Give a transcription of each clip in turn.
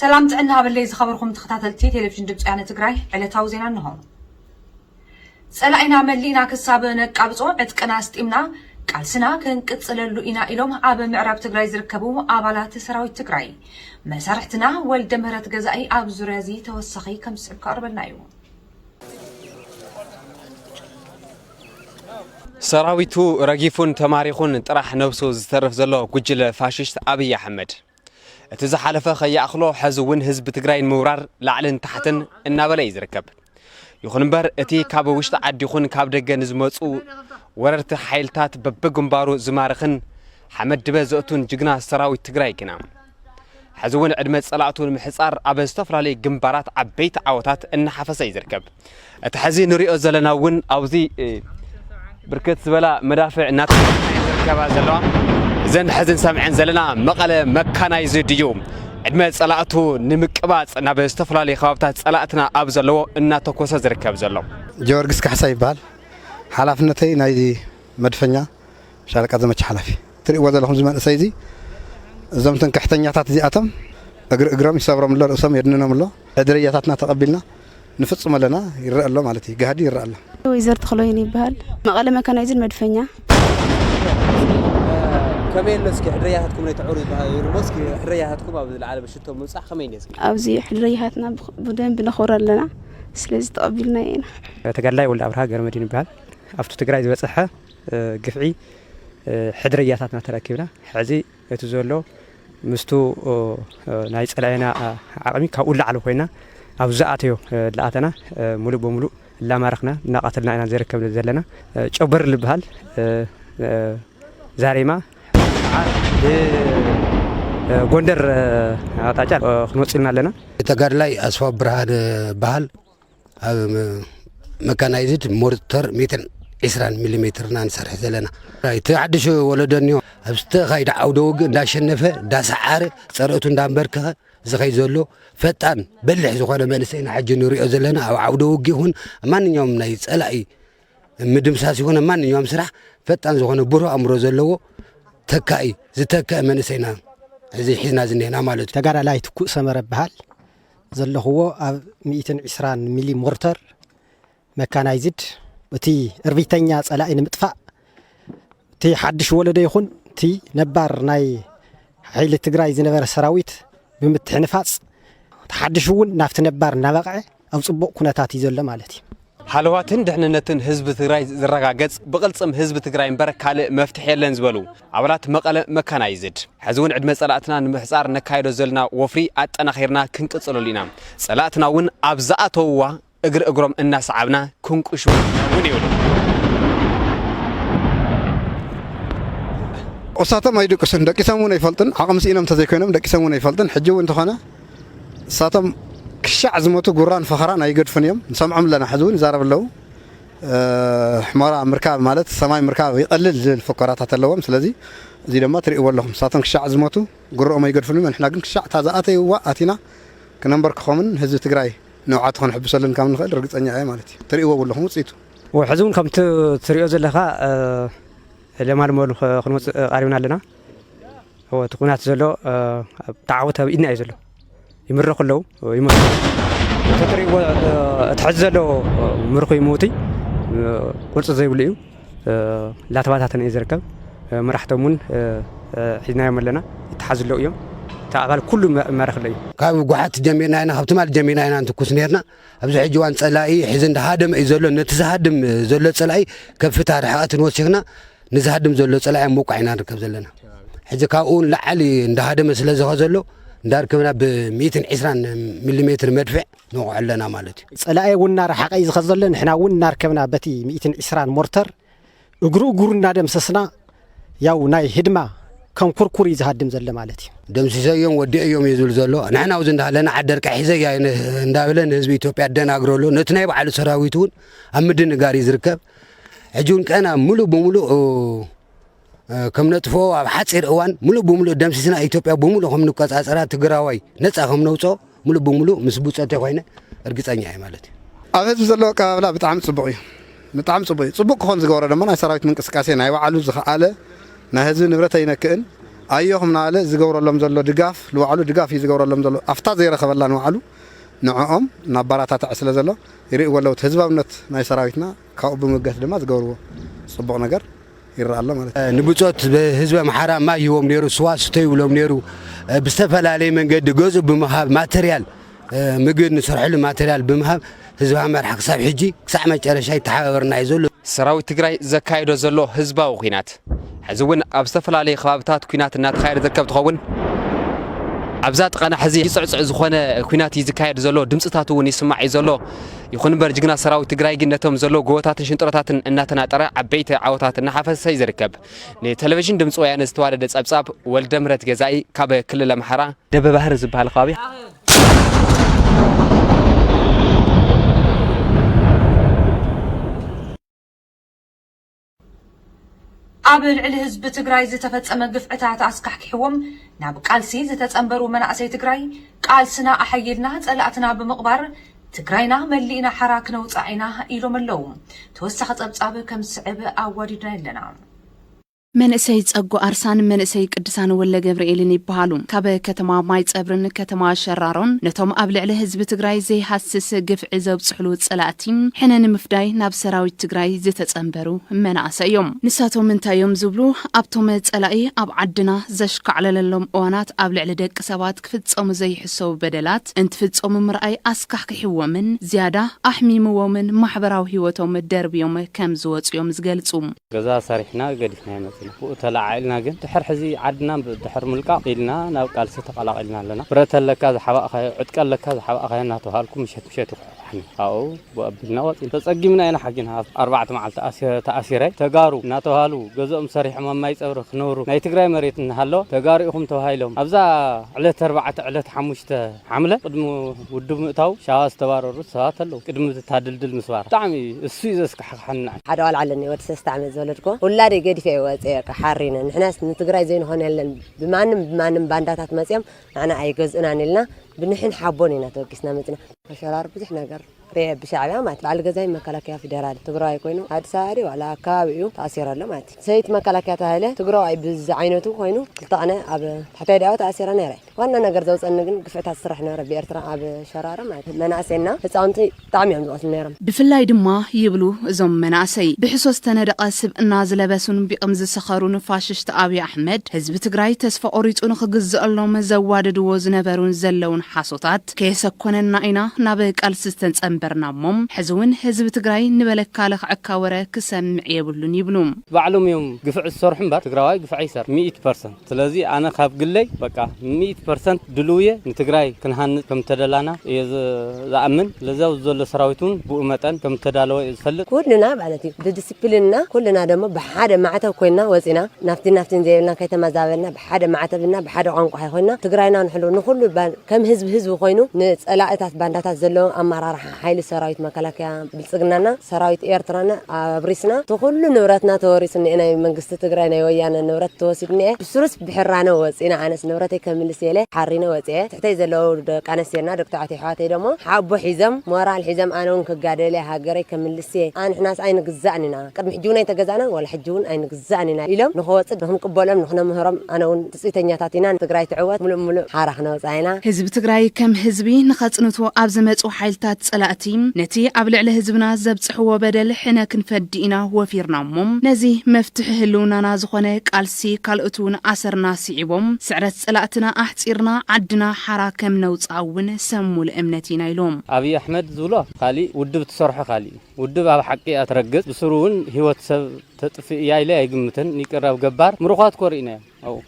ሰላም ጥዕና ሃበለይ ዝኸበርኩም ተኸታተልቲ ቴሌቪዥን ድምፂ ወያነ ትግራይ፣ ዕለታዊ ዜና እንሆ። ጸላኢና መሊእና ክሳብ ነቃብጾ ዕጥቅና ኣስጢምና ቃልስና ክንቅጽለሉ ኢና ኢሎም ኣብ ምዕራብ ትግራይ ዝርከቡ ኣባላት ሰራዊት ትግራይ። መሳርሕትና ወልደ ምህረት ገዛኢ ኣብ ዙርያ እዚ ተወሳኺ ከም ዝስዕብ ከቕርበልና እዩ። ሰራዊቱ ረጊፉን ተማሪኹን ጥራሕ ነብሱ ዝተርፍ ዘሎ ጉጅለ ፋሽስት ኣብይ ኣሕመድ፣ እቲ ዝሓለፈ ከይኣኽሎ፣ ሕዚ እውን ህዝቢ ትግራይ ንምውራር ላዕልን ታሕትን እናበለ እዩ ዝርከብ። ይኹን እምበር፣ እቲ ካብ ውሽጢ ዓዲ ይኹን ካብ ደገ ንዝመፁ ወረርቲ ሓይልታት በብግንባሩ ዝማርኽን ሓመድ ድበ ዘእቱን ጅግና ሰራዊት ትግራይ ግና፣ ሕዚ እውን ዕድመ ጸላእቱ ንምሕጻር ኣብ ዝተፈላለዩ ግንባራት ዓበይቲ ዓወታት እናሓፈሰ እዩ ዝርከብ። እቲ ሕዚ ንሪኦ ዘለና እውን ኣብዚ፣ እ፣ ብርክት ዝበላ መዳፍዕ እናተተኮሳ እየን ዝርከባ ዘለዋ። እዘን ሕዚ ንሰምዐን ዘለና መቐለ መካናይዝድ እዩ። ዕድመ ጸላእቱ ንምቅባጽ ናብ ዝተፈላለዩ ከባብታት ጸላእትና ኣብ ዘለዎ እናተኮሰ ዝርከብ ዘሎ። ጀወርግስ ካሕሳ ይበሃል። ሓላፍነተይ ናይ መድፈኛ ሻለቃ ዘመቻ ሓላፊ። ትርእይዎ ዘለኹም እዚ መንእሰይ እዚ፣ እዞም ትምክሕተኛታት እዚኣቶም እግሪ እግሮም ይሰብሮም ኣሎ፣ ርእሶም የድንኖም ኣሎ። ሕድርያታትና ተቐቢልና ንፍጽሞ ኣለና፣ ይረአ ኣሎ ማለት እዩ። ጋህዲ ይረአ ኣሎ። ወይዘር ተኽለወይኒ ይበሃል። መቐለ መካናይዝድ መድፈኛ። ከመይ ኣሎ እስኪ ሕድርያታትኩም ናይ ተዕሩ ይበሃል እዩ እሞ እስኪ ሕድርያታትኩም ኣብ ዝለዓለ ብሽቶ ምብጻሕ ከመይ እንዲ እስኪ? ኣብዚ ሕድርያታትና ብኽ-፣ ብደንብ ነኽብሮ ኣለና። ስለዚ ተቐቢልና ኢና። ተጋዳላይ ወልደ ኣብርሃ ገረመድህን ይበሃል። ኣብቲ ትግራይ ዝበጽሐ፣ እ፣ ግፍዒ፣ እ፣ ሕድርያታትና ተረኪብና። ሕዚ እቲ ዘሎ ምስቱ፣ እ፣ እ፣ ናይ ጸላኢና፣ እ፣ ዓቕሚ ካብኡ ላዕሊ ኮይና ኣብ ዝኣተዮ፣ እ፣ ላኣተና፣ እ፣ ሙሉእ በሙሉእ እናማረኽና እናቐተልና ኢና ዝርከብ ዘለና። እ፣ ጨበር ዝበሃል፣ እ፣ እ፣ ዛሬማ ብ፣ እ፣ ጎንደር፣ እ፣ ኣቕጣጫ፣ እ፣ ክንወጽእ ኢልና ኣለና። ተጋድላይ ኣስፋው ብርሃነ በሃል። ኣብ መ-፣ መካናይዝድ ሞርተር ሚእትን ዒስራን ሚሊሜትር ኢና ንሰርሕ ዘለና። እቲ ሓድሽ ወለዶ እኒኦ፣ ኣብ ዝተኻይደ ዓውደ ውግእ እንዳሸነፈ፣ እንዳሰዓረ፣ ጸረቱ እንዳንበርከኸ ዝኸይድ ዘሎ ፈጣን በሊሕ ዝኾነ መንእሰይ ኢና ሕጂ ንሪኦ ዘለና። ኣብ ዓውደ ውግእ ይኹን ኣብ ማንኛውም ናይ ጸላኢ ምድምሳስ ይኹን ኣብ ማንኛውም ስራሕ ፈጣን ዝኾነ ብሩህ ኣእምሮ ዘለዎ ተካኢ፣ ዝተከአ መንእሰይ ኢና ሕዚ ሒዝና ዝኒሄና ማለት እዩ። ተጋዳላይ ትኩእ ሰመረ እበሃል። ዘለኽዎ ኣብ ሚእትን ዒስራን ሚሊ ሞርተር መካናይዝድ፣ እቲ እርቢተኛ ጸላኢ ንምጥፋእ፣ እቲ ሓድሽ ወለዶ ይኹን እቲ ነባር ናይ ሓይሊ ትግራይ ዝነበረ ሰራዊት ብምትሕንፋጽ፣ እቲ ሓድሽ እውን ናብቲ ነባር እናበቕዐ ኣብ ጽቡቕ ኩነታት እዩ ዘሎ ማለት እዩ። ሃለዋትን ድሕንነትን ህዝቢ ትግራይ ዝረጋገጽ ብቕልጽም ህዝቢ ትግራይ እምበር ካልእ መፍትሒ የለን ዝበሉ ኣባላት መቐለ መካናይዝድ፣ ሕዚ እውን ዕድመ ጸላእትና ንምሕጻር ነካይዶ ዘለና ወፍሪ ኣጠናኺርና ክንቅጽለሉ ኢና። ጸላእትና እውን ኣብ ዝኣተውዋ እግሪ እግሮም እናሰዓብና ክንቁሹ እውን ይብሉ። እሳቶም ኣይድቅሱን፣ ደቂሶም እውን ኣይፈልጡን። ዓቕሚ ስኢኖም እንተዘይኮይኖም ደቂሶም እውን ኣይፈልጡን። ሕጂ እውን እንተኾነ እሳቶም ክሻዕ ዝሞቱ ጉራን ፈኸራን ኣይገድፉን እዮም። ንሰምዖም ኣለና፣ ሕዚ እውን ይዛረብ ኣለዉ። እ፣ ሕሞራ ምርካብ ማለት ሰማይ ምርካብ ይቐልል ዝብል ፈኮራታት ኣለዎም። ስለዚ እዚ ድማ ትርእይዎ ኣለኹም። እሳቶም ክሻዕ ዝሞቱ ጉሮኦም ኣይገድፉን እዮም። ንሕና ግን ክሻዕ እታ ዝኣተይዋ ኣቲና ክነንበርክኾምን ህዝቢ ትግራይ ንብዓቱ ከነሕብሰሉን ከም ንኽእል ርግጸኛ እየ ማለት እዩ። ትርእይዎ ኣለኹም ውጽኢቱ። ወ-፣ ሕዚ እውን ከምቲ ትርእዮ ዘለኻ፣ እ፣ ለማልመሉ ኸ-፣ ክንወፅእ፣ እ፣ ቀሪብና ኣለና። እወ፣ እቲ ኩናት ዘሎ፣ እ፣ ኣብ ተዓወት ኣብ ኢድና እዩ ዘሎ። ይምረኹ ኣለዉ፣ ይመቱ። ተትርእይዎ፣ እ፣ እቲ ሕዚ ዘሎ፣ እ፣ ምርኹይ ምውቲ፣ እ፣ ቁርፂ ዘይብሉ እዩ። እ፣ እንዳተባታተነ እዩ ዝርከብ። እ፣ መራሕቶም እውን፣ እ፣ እ፣ ሒዝናዮም ኣለና፣ ይተሓዙ ኣለዉ እዮም። እቲ ኣባል ኩሉ መ-፣ መራኽ ኣሎ እዩ። ካብ ጓሓት ጀሚርና ኢና፣ ካብ ትማል ጀሚርና ኢና እንትኩስ ነርና። ኣብዚ ሕጂ እዋን ጸላኢ ሕዚ እንዳሃደመ እዩ ዘሎ። ነቲ ዝሃድም ዘሎ ጸላኢ ከፍታ ርሕቐትን ወሲኽና ንዝሃድም ዘሎ ጸላኢ ኣብ ምውቃዕ ኢና ንርከብ ዘለና። ሕጂ ካብኡ ንላዕሊ እንዳሃደመ ስለ ዝኸ ዘሎ እንዳርከብና ብሚእትን ዒስራን ሚሊሜትር መድፍዕ ንወቕዖ ኣለና ማለት እዩ። ጸላኢ እውን እናረሓቐ እዩ ዝኸ ዘሎ፣ ንሕና እውን እናርከብና በቲ ሚእትን ዒስራን ሞርተር እግሩ እግሩ እናደምሰስና ያው ናይ ህድማ ከም ኩርኩር እዩ ዝሃድም ዘሎ ማለት እዩ። ደምሲሰዮም ወዲኦዮም እዩ ዝብል ዘሎ። ንሕና ኣብዚ እንዳሃለና ዓደርቃ ሒዘያ እየ ን-፣ እንዳበለ ንህዝቢ ኢትዮጵያ ኣደናግሮ ኣሎ። ነቲ ናይ ባዕሉ ሰራዊት እውን ኣብ ምድንጋር እዩ ዝርከብ። ሕጂ እውን ቀና ሙሉእ ብሙሉእ፣ እ፣ ከም ነጥፍኦ ኣብ ሓፂር እዋን ሙሉእ ብሙሉእ ደምሲስና ኢትዮጵያ ብሙሉእ ከም ንቆፃፀራ ትግራዋይ ነፃ ከም ነውፅኦ ሙሉእ ብሙሉእ ምስ ብፆተይ ኮይነ እርግፀኛ እየ ማለት እዩ። ኣብ ህዝቢ ዘሎ ኣቀባብላ ብጣዕሚ ፅቡቕ እዩ። ብጣዕሚ ፅቡቕ እዩ። ፅቡቕ ክኾን ዝገበሮ ድማ ናይ ሰራዊት ምንቅስቃሴ ናይ ባዕሉ ዝኸኣለ ናይ ህዝቢ ንብረት ኣይነክእን። ኣዮኹም እናበለ ዝገብረሎም ዘሎ ድጋፍ፣ ንባዕሉ ድጋፍ እዩ ዝገብረሎም ዘሎ። ኣፍታ ዘይረኸበላ ንባዕሉ ንዕኦም እናበረታትዐ ስለ ዘሎ ይርእይዎ ኣለዉ። እቲ ህዝባውነት ናይ ሰራዊትና ካብኡ ብምብጋስ ድማ ዝገብርዎ ጽቡቕ ነገር ይረኣ ኣሎ ማለት እዩ። ንብጾት ብህዝቢ ኣምሓራ ማይ ይህቦም ነይሩ፣ ስዋ ስተዩ ይብሎም ነይሩ። ብዝተፈላለየ መንገዲ ገዝኡ ብምሃብ ማተርያል፣ ምግቢ ንሰርሐሉ ማተርያል ብምሃብ ህዝቢ ኣምሓራ ክሳብ ሕጂ ክሳዕ መጨረሻ ይተሓባበርና እዩ ዘሎ። ሰራዊት ትግራይ ዘካየዶ ዘሎ ህዝባዊ ኲናት፣ ሕዚ እውን ኣብ ዝተፈላለዩ ከባብታት ኲናት እናተኻየደ ዝርከብ እንትኸውን፣ ኣብዛ ጥቐና ሕዚ ጽዕጽዕ ዝኾነ ኲናት እዩ ዝካየድ ዘሎ፣ ድምፅታት እውን ይስማዕ እዩ ዘሎ። ይኹን እምበር ጅግና ሰራዊት ትግራይ ግን ነቶም ዘለዉ ጎቦታትን ሽንጥሮታትን እናተናጠረ ዓበይቲ ዓወታት እናሓፈሰ እዩ ዝርከብ። ንቴሌቪዥን ድምፂ ወያነ ዝተዋደደ ጸብጻብ ወልደ ምህረት ገዛኢ ካብ ክልል ኣምሓራ ደበ ባህሪ ዝበሃል ከባቢ። ኣብ ልዕሊ ህዝቢ ትግራይ ዝተፈጸመ ግፍዕታት ኣስካሕኪሕዎም ናብ ቃልሲ ዝተጸንበሩ መናእሰይ ትግራይ፣ ቃልስና ኣሐይልና ጸላእትና ብምቕባር ትግራይና መሊእና ሓራ ክነውጻእ ኢና ኢሎም ኣለዉ። ተወሳኺ ጸብጻብ ከም ዝስዕብ ኣዋዲድና ኣለና። መንእሰይ ጸጉ ኣርሳን መንእሰይ ቅድሳን ወልደገብርኤልን ይበሃሉ። ካብ ከተማ ማይጸብርን ከተማ ሸራሮን ነቶም ኣብ ልዕሊ ህዝቢ ትግራይ ዘይሃስስ ግፍዒ ዘብጽሕሉ ጸላእቲ ሕነ ንምፍዳይ ናብ ሰራዊት ትግራይ ዝተጸንበሩ መናእሰይ እዮም። ንሳቶም እንታይ እዮም ዝብሉ? ኣብቶም ጸላኢ ኣብ ዓድና ዘሽካዕለለሎም እዋናት ኣብ ልዕሊ ደቂ ሰባት ክፍጸሙ ዘይሕሰቡ በደላት እንትፍጸሙ ምርኣይ ኣስካሕኪሕዎምን ዝያዳ ኣሕሚምዎምን ማሕበራዊ ህይወቶም ደርብዮም ከም ዝወጹ እዮም ዝገልጹ። ገዛ ሰሪሕና ገዲፍናዮ መጺና። ብኡ ተለዓዒልና ግን ድሕር ሕዚ ዓድና ድሕር ምልቃቕ ኢልና ናብ ቃልሲ ተቐላቒልና ኣለና። ብረት ኣለካ ዝሓባእኻዮ፣ ዕጥቂ ኣለካ ዝሓባእኻዮ እናተባሃልኩ ምሸት ምሸት ይኹሕኩሓኒ። ኣብኡ ብኡ ኣቢልና ወጺና። ተጸጊምና ኢና ሓጊና። ኣርባዕተ መዓልቲ ኣሲ- ተኣሲረ። ተጋሩ እናተባሃሉ ገዝኦም ሰሪሖም ኣብ ማይ ጸብሪ ክነብሩ ናይ ትግራይ መሬት እናሃለወ ተጋሩ ኢኹም ተባሂሎም ኣብዛ ዕለት ኣርባዕተ ዕለት ሓሙሽተ ሓምለ ቅድሚ ውድብ ምእታው ሻዋ ዝተባረሩ ሰባት ኣለዉ። ቅድሚ እታ ድልድል ምስባር ብጣዕሚ እዩ እሱ እዩ ዘስካሕክሐኒ ንዓይ። ሓደ ቆልዓ ኣለኒ ወዲ ሰለስተ ዓመት ዝወለድክዎ ውላደይ ገዲፈ እየ ወፅየ በቃ ሓሪነ ንሕናስ ንትግራይ ዘይንኾን የለን ብማንም ብማንም ባንዳታት መፅዮም ንዓና ኣይገዝኡናን ኢልና ብንሕን ሓቦን ኢና ተወኪስና መፂና። ሸራር ብዙሕ ነገር ርኤ ብሻዕብያ ማለት በዓል ገዛይ መከላከያ ፊደራል ትግራዋይ ኮይኑ ኣዲስ ኣበባ ድዩ ዋላ ኣከባቢ እዩ ተኣሲሩ ኣሎ ማለት እዩ። ሰይቲ መከላከያ ተባሂለ ትግራዋይ ብዝዓይነቱ ኮይኑ ክልተ ቅነ ኣብ ትሕተይ ዲያው ተኣሲረ ነይረ። ዋና ነገር ዘውፀኒ ግን ግፍዕታት ዝስራሕ ነበረ ብኤርትራ ኣብ ሸራሮ ማለት እዩ። መናእሰይና ህፃውንቲ ብጣዕሚ እዮም ዝቐትሉ ነይሮም። ብፍላይ ድማ ይብሉ እዞም መናእሰይ ብሕሶ ዝተነደቐ ስብእና ዝለበሱን ቢቕም ዝሰኸሩን ፋሽስት ኣብይ ኣሕመድ ህዝቢ ትግራይ ተስፋ ቆሪፁ ንኽግዝአሎም ዘዋድድዎ ዝነበሩን ዘለውን ሓሶታት ከየሰኮነና ኢና ናብ ቃልሲ ዝተፀንበርና እሞ ሕዚ እውን ህዝቢ ትግራይ ንበለካ ለኽዐካ ወረ ክሰምዕ የብሉን ይብሉ። ባዕሎም እዮም ግፍዒ ዝሰርሑ እምበር ትግራዋይ ግፍዒ ይሰርሕ ሚእቲ ፐርሰንት። ስለዚ ኣነ ካብ ግለይ በቃ ሚእቲ ፐርሰንት ድልው እየ ንትግራይ ክንሃንፅ ከም ተደላና እየ ዝ- ዝኣምን። ስለዚ ኣብዚ ዘሎ ሰራዊት እውን ብኡ መጠን ከም ተዳለወ እየ ዝፈልጥ። ኩልና ማለት እዩ ብዲስፕሊንና ኩልና ደሞ ብሓደ ማዕተብ ኮይንና ወፂና ናፍቲን ናፍቲን ዘይብልና ከይተመዛበልና ብሓደ ማዕተብ ኢልና ብሓደ ቋንቋ ኮይንና ትግራይና ንሕልው ንኩሉ ባ- ከም ህዝቢ ህዝቢ ኮይኑ ንፀላእታት ባንዳታት ዘለዎም ኣመራርሓ ሓይሊ ሰራዊት መከላከያ ብልፅግናና ሰራዊት ኤርትራና ኣብሪስና እቲ ኩሉ ንብረትና ተወሪሱ እኒኤ ናይ መንግስቲ ትግራይ ናይ ወያነ ንብረት ተወሲዱ እኒኤ ብስሩስ ብሕራነ ወፂና ኣነስ ንብረተይ ከምልስ የለ ሓሪነ ወፅኤ ትሕተይ ዘለዉ ደቂ ኣነስትዮና ደቂ ተባዕትዮ ኣሕዋተይ ደሞ ሓቦ ሒዞም ሞራል ሒዞም ኣነ እውን ክጋደለ ሃገረይ ከምልስ እየ ኣንሕናስ ኣይንግዛእን ኢና ቅድሚ ሕጂ እውን ኣይተገዛእናን ዋላ ሕጂ እውን ኣይንግዛእን ኢና ኢሎም ንክወፅእ ንክንቅበሎም ንክነምህሮም ኣነ እውን ትፅቢተኛታት ኢና ትግራይ ትዕወት ሙሉእ ሙሉእ ሓራ ክነውፅኣ ኢና ህዝቢ ትግራይ ከም ህዝቢ ንኸፅንቱ ኣብ ዝመፁ ሓይልታት ፀላእቲ ነቲ ኣብ ልዕሊ ህዝብና ዘብፅሕዎ በደል ሕነ ክንፈዲ ኢና ወፊርና እሞ ነዚ መፍትሒ ህልውናና ዝኾነ ቃልሲ ካልኦት እውን ኣሰርና ስዒቦም ስዕረት ፀላእትና ኣሕፂርና ዓድና ሓራ ከም ነውፅኣ እውን ሰም ሙሉእ እምነት ኢና ኢሎም ኣብይ ኣሕመድ ዝብሎ ካሊእ ውድብ ትሰርሖ ካሊእ እዩ ውድብ ኣብ ሓቂ እያ ትረግፅ ብስሩ እውን ህይወት ሰብ ተጥፍእ እያ ኢለ ኣይግምትን ይቅረብ ገባር ምሩኻት ኮሪእና እዮም ኣብኡ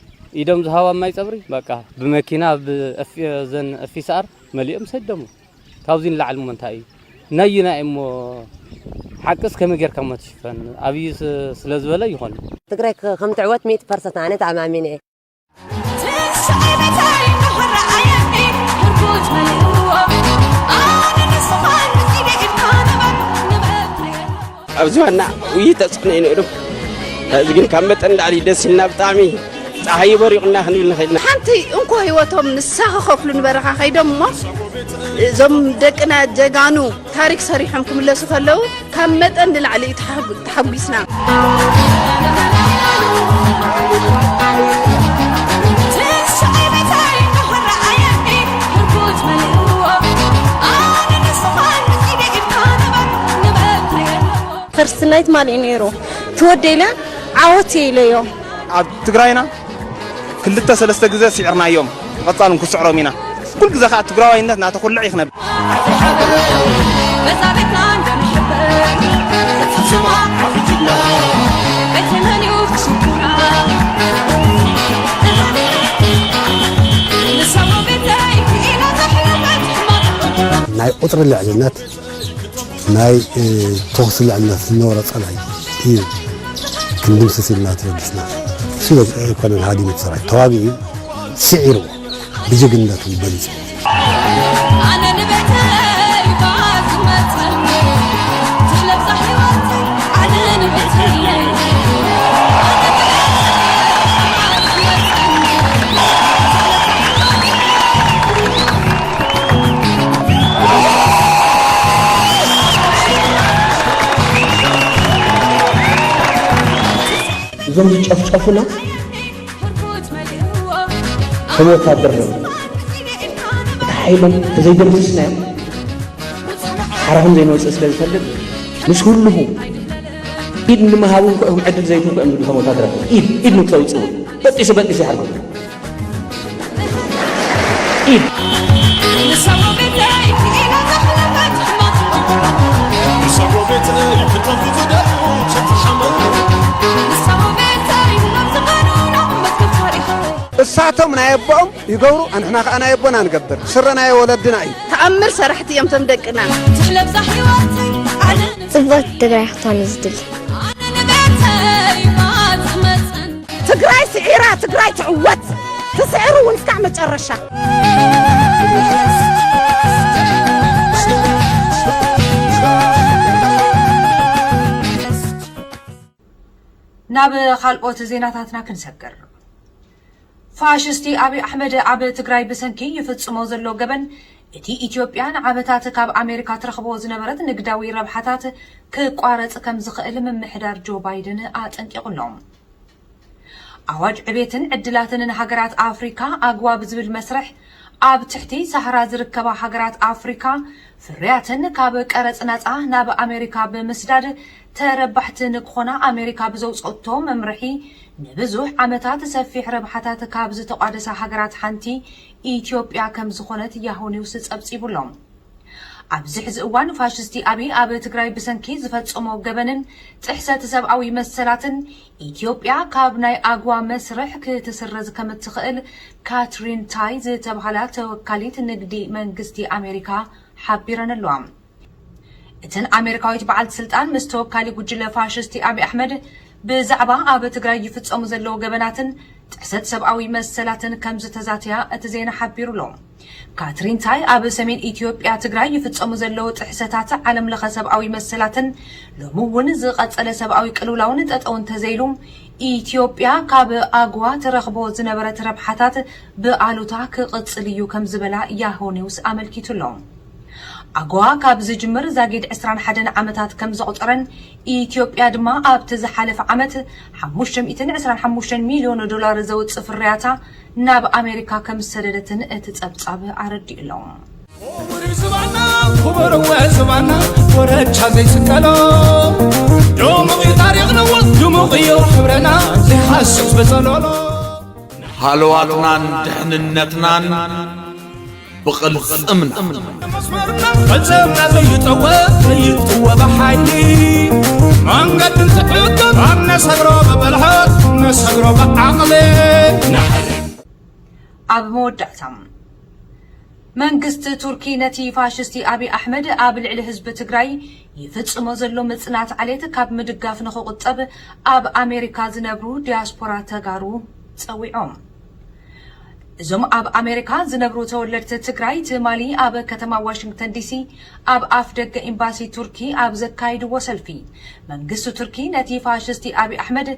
ኢዶም ዝሃቡ ኣብ ማይ ፀብሪ በቃ ብመኪና ብዘን ኤፍ ኤስ ኣር መሊኦም ሰደሙ ካብዚ ንላዕሊ እሞ እንታይ እዩ ነዩና እሞ ሓቅስ ከመይ ጌርካ እሞ ትሽፈን ኣብዩ ስለ ዝበለ ይኾን ትግራይ ከም ትዕወት ሚእቲ ፐርሰንት ኣነ ተኣማሚነ እየ ኣብዚ ዋና ውይይት ተፅዕኖ እዩ ነይሩ። እዚ ግን ካብ መጠን ላዕሊ ደስ ኢልና ብጣዕሚ ፀሓይ በሪቑና ክንብል ንኽእል ኢና። ሓንቲ እንኮ ህይወቶም ንሳ ክኸፍሉ ንበረኻ ከይዶም እሞ እዞም ደቅና ጀጋኑ ታሪክ ሰሪሖም ክምለሱ ከለዉ ካብ መጠን ንላዕሊ እዩ ተሓጒስና። ክርስትናይ ትማሊ እዩ ነይሩ። ትወደ ኢለ ዓወት እየ ኢለዮ። ኣብ ትግራይና ክልተ ሰለስተ ግዜ ስዒርናዮም፣ ብቐጻል እውን ክስዕሮም ኢና። ኩሉ ግዜ ከዓ ትግራዋይነት እናተኹልዕ እዩ ክነብር። ናይ ቁፅሪ ልዕልነት ናይ ተኹሲ ልዕልነት ዝነበሮ ፀላኢ እዩ ክንድምስስ ኢልና ተበጊስና። እሱ ኣይኮነን ሃዲሙ እቲ ሰራዊት ተዋጊኡ ስዒርዎ ብጅግንነቱ ገሊፁ። እዞም ዝጨፍጨፉና ከም ወታደር ነው። እቲ ሓይሎም ተዘይደምስስናዮም ሓራኹም ዘይንወፅእ ስለ ዝፈልጥ ምስ ህልኹ ኢድ ንምሃቡ እንኮ እዮም ዕድል ዘይትንኮ እዮም ዝብሉ ከም ወታደራት ኢድ ኢድ ንክተውፅኡ በጢሱ በጢሱ ይሓርጎ ኢድ እሳቶም ናይ ኣቦኦም ይገብሩ፣ ኣንሕና ከኣ ናይ ኣቦና ንገብር። ስረ ናይ ወለድና እዩ። ተኣምር ሰራሕቲ እዮም እቶም ደቅና። ጽብቕቲ ትግራይ ክትኮን እዩ ዝድሊ። ትግራይ ስዒራ፣ ትግራይ ትዕወት። ትስዕር እውን እስካዕ መጨረሻ። ናብ ካልኦት ዜናታትና ክንሰግር። ፋሽስቲ ኣብይ ኣሕመድ ኣብ ትግራይ ብሰንኪ ይፍጽሞ ዘሎ ገበን እቲ ኢትዮጵያ ንዓመታት ካብ ኣሜሪካ ትረኽቦ ዝነበረት ንግዳዊ ረብሓታት ክቋረጽ ከም ዝኽእል ምምሕዳር ጆ ባይደን ኣጠንቂቑ ኣሎ። ኣዋጅ ዕቤትን ዕድላትን ንሃገራት ኣፍሪካ ኣግዋ ብዝብል መስርሕ ኣብ ትሕቲ ሳህራ ዝርከባ ሃገራት ኣፍሪካ ፍርያተን ካብ ቀረጽ ናጻ ናብ ኣሜሪካ ብምስዳድ ተረባሕቲ ንክኾና ኣሜሪካ ብዘውፀቶ መምርሒ ንብዙሕ ዓመታት ሰፊሕ ረብሓታት ካብ ዝተቋደሳ ሃገራት ሓንቲ ኢትዮጵያ ከም ዝኾነት ያሆ ኒውስ ፀብፂቡ ኣሎ። ኣብዚ ሕዚ እዋን ፋሽስቲ ኣብይ ኣብ ትግራይ ብሰንኪ ዝፈፀሞ ገበንን ጥሕሰት ሰብኣዊ መሰላትን ኢትዮጵያ ካብ ናይ ኣግዋ መስርሕ ክትስረዝ ከም እትኽእል ካትሪን ታይ ዝተብሃላ ተወካሊት ንግዲ መንግስቲ ኣሜሪካ ሓቢረን ኣለዋ። እተን ኣሜሪካዊት በዓልቲ ስልጣን ምስ ተወካሊ ጉጅለ ፋሽስቲ ኣብይ ኣሕመድ ብዛዕባ ኣብ ትግራይ ይፍፀሙ ዘለዉ ገበናትን ጥሕሰት ሰብኣዊ መሰላትን ከም ዝተዛተያ እቲ ዜና ሓቢሩ ኣሎ። ካትሪን ታይ ኣብ ሰሜን ኢትዮጵያ ትግራይ ይፍፀሙ ዘለዉ ጥሕሰታት ዓለም ለኸ ሰብኣዊ መሰላትን ሎሚ እውን ዝቐፀለ ሰብኣዊ ቅልውላውን ጠጠው እንተዘይሉ ኢትዮጵያ ካብ ኣግዋ ትረኽቦ ዝነበረት ረብሓታት ብኣሉታ ክቕፅል እዩ ከም ዝበላ ያሆ ኒውስ ኣመልኪቱ ኣሎ። ኣጎዋ ካብ ዝጅምር ዛጊድ ዕስራን ሓደን ዓመታት ከም ዘቑፀረን ኢትዮጵያ ድማ ኣብቲ ዝሓለፈ ዓመት ሓሙሽተ ሚእትን ዕስራን ሓሙሽተን ሚልዮን ዶላር ዘውፅእ ፍርያታ ናብ ኣሜሪካ ከም ዝሰደደትን እቲ ፀብፃብ ኣረዲኡ ኣሎ። ክቡር እዩ ዝባና ክቡር እወ ዝባና ወረቻ ዘይስቀሎ ድሙቕ እዩ ታሪኽና እወ ድሙቕ እዩ ሕብረና ዘይሓስብ በጸሎሎ ሃለዋትናን ድሕንነትናን ብቕልጽምና ቀልጽምና ዘይጠወ ዘይጥወ ብሓይሊ መንገዲ እንትዕቅብ ኣብ ነሰግሮ ብብልሓት ነሰግሮ ብዓቕሊ ኣብ መወዳእታ መንግስቲ ቱርኪ ነቲ ፋሽስቲ ኣብይ ኣሕመድ ኣብ ልዕሊ ህዝቢ ትግራይ ይፍጽሞ ዘሎ ምጽናት ዓሌት ካብ ምድጋፍ ንኽቑጠብ ኣብ ኣሜሪካ ዝነብሩ ዲያስፖራ ተጋሩ ጸዊዖም። እዞም ኣብ ኣሜሪካ ዝነብሩ ተወለድቲ ትግራይ ትማሊ ኣብ ከተማ ዋሽንግተን ዲሲ ኣብ ኣፍ ደገ ኤምባሲ ቱርኪ ኣብ ዘካይድዎ ሰልፊ መንግስቲ ቱርኪ ነቲ ፋሽስቲ ኣብይ ኣሕመድ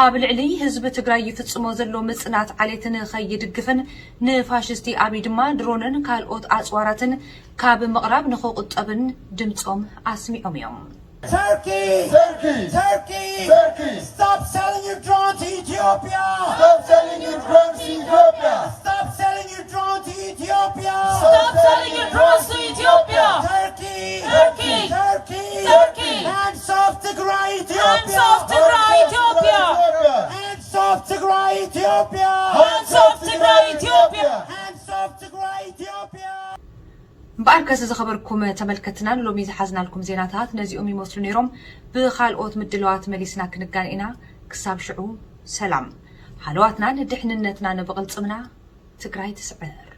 ኣብ ልዕሊ ህዝቢ ትግራይ ይፍጽሞ ዘሎ ምጽናት ዓሌት ንኸይድግፍን ንፋሽስቲ ኣብይ ድማ ድሮንን ካልኦት ኣጽዋራትን ካብ ምቕራብ ንኽቑጠብን ድምጾም ኣስሚዖም እዮም። Turkey! Turkey! Turkey! Turkey! Stop selling your drone to Ethiopia! Stop selling your drone to Ethiopia! Stop selling your drone to Ethiopia! Stop selling your drones to Ethiopia! Turkey! Turkey! Turkey! Turkey! Hands off Tigray! ኣርከስ ዝኸበርኩም ተመልከትናን ሎሚ ዝሓዝናልኩም ዜናታት ነዚኦም ይመስሉ ነይሮም። ብኻልኦት ምድለዋት መሊስና ክንጋን ኢና። ክሳብ ሽዑ ሰላም። ሃለዋትናን ድሕንነትናን ብቕልጽምና። ትግራይ ትስዕር።